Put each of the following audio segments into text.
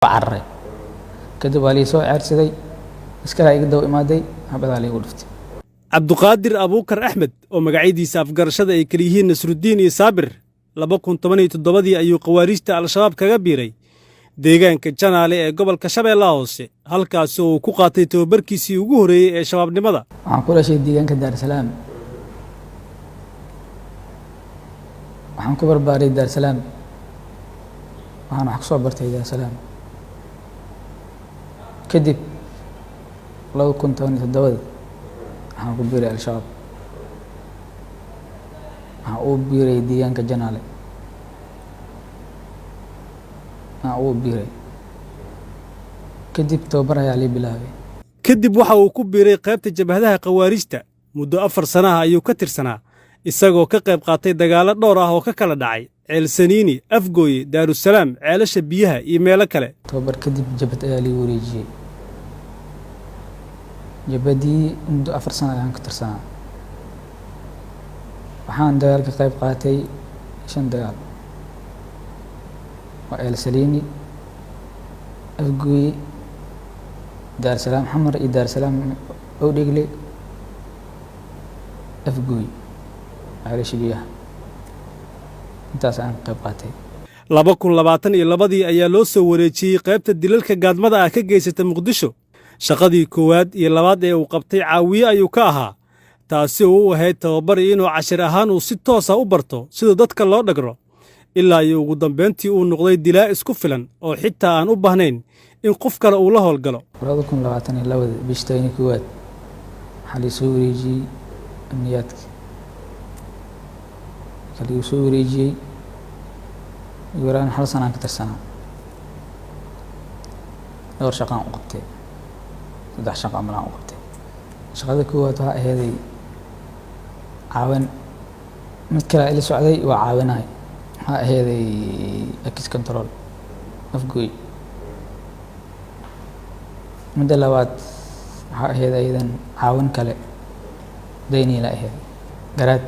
Cararay kadib waa lii soo ceersaday, askaraa iga daba imaaday, habadaa liigu dhuftay. Cabduqaadir Abuukar Axmed oo magacyadiisa afgarashada ay kala yihiin Nasruddiin iyo Saabir, 2017-dii ayuu Khawaariijta Al-Shabaab kaga biiray deegaanka Janaale ee gobolka Shabeellaha Hoose, halkaasi oo uu ku qaatay tababarkiisii ugu horreeyey ee shabaabnimada. Waxaan ku dhashay deegaanka Daarusalaam, waxaan ku barbaaray Daarusalaam, waxaan wax ku soo bartay Daarusalaam. Kadib 2017-da waxaan ku biiray Al-Shabaab, waxaan ugu biiray deegaanka Janaale, waxaan ugu biiray. Kadib tababar ayaa lii bilaabay. Kadib waxa uu ku biiray qaybta jabhadaha Khawaariijta. Muddo 4 sanaha ayuu ka tirsanaa, isagoo ka qayb qaatay dagaallo dhowr ah oo ka kala dhacay Ceelsaniini, Afgooye, Daarusalaam, Ceelasha Biyaha iyo meelo kale. Tababar kadib jabhad ayaa lii wareejiyey. Jabhaddii muddo 4 sana ayaan ka tirsanaa. Waxaan dagaal ka qayb qaatay 5 dagaal: waa Ceelsaliini, Afgooye, Daarusalaam Xamar iyo Daarusalaam Owdhegle, Afgooye, Ceelasha Biyaha. Intaas ayaan ka qayb qaatay. 2022-dii ayaa loo soo wareejiyey qaybta dilalka gaadmada ah ka geysata Muqdisho. Shaqadii koowaad iyo labaad ee uu qabtay caawiye ayuu ka ahaa, taasi oo u ahayd tababar iyo inuu cashir ahaan uu si toosa u barto sida dadka loo dhagro, ilaa iyo ugu dambayntii uu noqday dilaa isku filan oo xitaa aan u baahnayn in qof kale uu la howlgalo. 2022-da bishii 11aad waxaa lii soo wareejiyey amniyaadka. Marka liigu soo wareejiyey, ugu yaraan hal sanaan ka tirsanaa. Dhowr shaqaan u qabtay, 3 shaqo amalaan u qabtay. Shaqada koowaad waxaa aheeday caawin. Mid kale ila socday, waa caawinahay. Waxaa aheeday ex control Afgoy. Midda labaad waxaa ahayd ayadan caawin kale, Dayniila ahayd. Garaad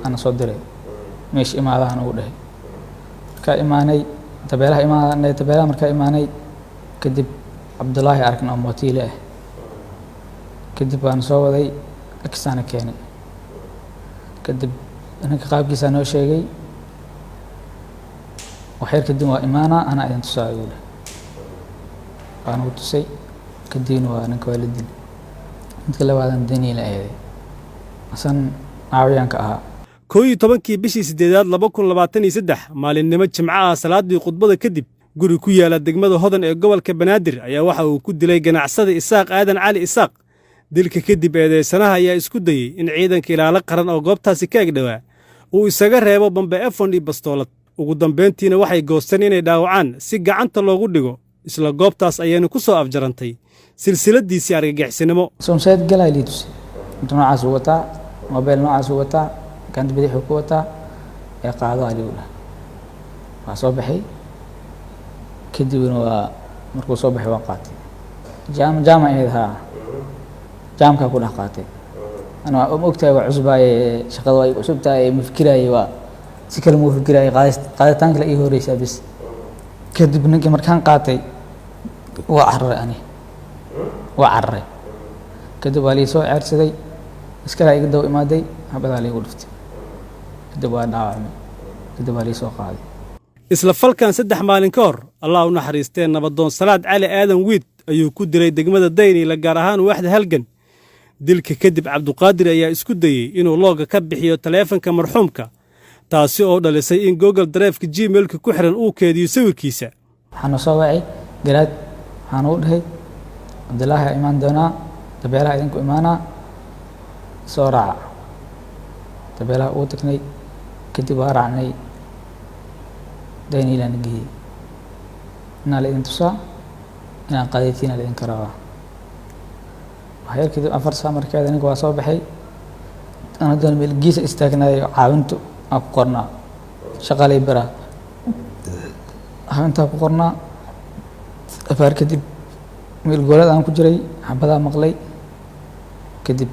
ana soo diray, meesha imaadahan ugu dhahay. Markaa imaanay tabeelaha, imaanay tabeelaha. Markaa imaanay kadib Cabdullaahi arkin oo mootiile ah. Kadib waan soo waday, agsaana keenay. Kadib ninka qaabkiisaa noo sheegay. Waxyar kadib waa imaanaa, anaa idin tusaa ayuu dhahay. Waa nagu tusay. Kadibna waa ninka waa la dilay. Midka labaadan Daniila aheeday, asan caawiyaanka ahaa. 11-kii bishii sideedaad 2023, maalinnimo Jimco ah, salaaddii khudbada kadib, guri ku yaala degmada Hodan ee gobolka Banaadir ayaa waxa uu ku dilay ganacsada Isaaq Aadan Cali Isaaq. Dilka kadib eedeysanaha ayaa isku dayey in ciidanka ilaalo qaran oo goobtaasi ka egdhowaa uu isaga reebo bambe efon iyo bastoolad. Ugu dambayntiina waxay goosteen inay dhaawacaan si gacanta loogu dhigo. Isla goobtaas ayayna ku soo afjarantay silsiladiisii argagixisnimo. Soomsayd galaa lii tusay. Inta noocaas uu wataa, mobile noocaas uu wataa, gacanta bidixuu ku wataa ee qaado aligu dhahay. Waa soo baxay. Kadibna waa markuu soo baxay waan qaatay. Jaam jaama ahayd, haa, jaamkaa ku dhex qaatay. Ana waa ma ogtahay, waa cusbaaye, shaqada waa cusub tahay, ma fikiraaye, waa si kale muu fikiraaye. Qaadis qaaditaanka la ii horeysaa bis. Kadib ninkii markaan qaatay waa cararay. Ani waa cararay. Kadib waa lii soo ceersaday, askaraa iga daba imaaday, habadaa liigu dhuftay. Kadib waa dhaawacmay. Kadib waa lii soo qaaday. Isla falkan 3 maalin ka hor, Allah u naxariistee, nabadoon Salaad Cali Aadan Wiid ayuu ku dilay degmada Dayniila, gaar ahaan waaxda Halgan. Dilka kadib Cabduqaadir ayaa isku dayey inuu looga ka bixiyo taleefanka marxuumka, taasi oo dhalisay in Google Drive-ka Gmail-ka ku xiran uu keediyo sawirkiisa. Waxaana soo wacay garaad. Waxaan ugu dhahay, Cabdillaahi aa imaan doonaa, tabeelaha idinku imaanaa, soo raaca. Tabeelaha ugu tagnay. Kadib waa raacnay, Dayniilaana geeyey. Inaa la idin tusaa inaan qaadaytiina la idinka rabaa. Waxyar kadib 4 saa markeeda ninka waa soo baxay. Aan haddana meel geesa istaagnayo, caawintu aan ku qornaa, shaqalay baraa, caawintaa ku qornaa. Afaar kadib meel goolad aan ku jiray xabadaa maqlay. Kadib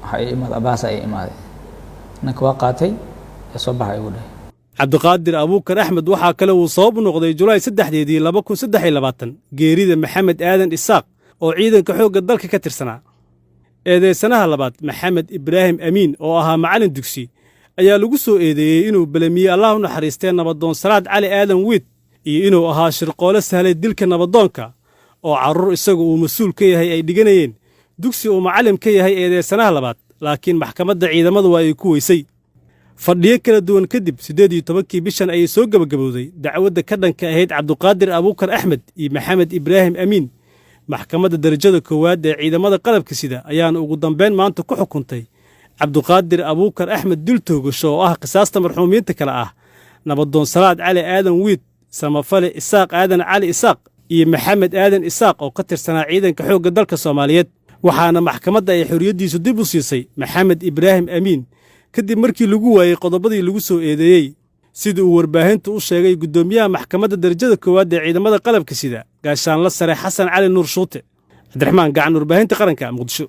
waxaa ii imaaday Abaasa ii imaaday. Ninka waa qaatay ee soo baxa igu dhahay. Cabdiqaadir Abuukar Axmed waxaa kale uu sabab u noqday Julaay 3-deedii 2023 geerida Maxamed Aadan Isaaq oo ciidanka xoogga dalka ka tirsanaa. Eedeysanaha labaad, Maxamed Ibraahim Amiin, oo ahaa macallin dugsi, ayaa lagu soo eedeeyey inuu belemiyey, Allah u naxariistee, nabadoon Salaad Cali Aadan Wiid iyo inuu ahaa shirqoole sahlay dilka nabadoonka oo carruur isagu uu mas-uul ka yahay ay dhiganayeen dugsi uu macallim ka yahay eedeysanaha labaad, laakiin maxkamadda ciidamadu waa ay ku weysay. Fadhiyo kala duwan kadib, 18-kii bishan ayay soo gebagabowday dacwadda ka dhanka ahayd Cabduqaadir Abuukar Axmed iyo Maxamed Ibraahim Amiin. Maxkamadda darajada koowaad ee ciidamada qalabka sida ayaana ugu dambeyn maanta ku xukuntay Cabduqaadir Abuukar Axmed dil toogasho oo ah qisaasta marxuumiinta kale ah nabadoon Salaad Cali Aadan Wiid, samafale Isaaq Aadan Cali Isaaq iyo Maxamed Aadan Isaaq oo ka tirsanaa ciidanka xoogga dalka Soomaaliyeed. Waxaana maxkamadda ay xorriyaddiisu dib u siisay Maxamed Ibraahim Amiin kadib markii lagu waayey qodobadii lagu soo eedeeyey, sida uu warbaahintu u sheegay guddoomiyaha maxkamadda darajada koowaad ee ciidamada qalabka sida, gaashaanla sare Xasan Cali Nuur Shuute. Cabdiraxmaan Gacan, warbaahinta qaranka, Muqdisho.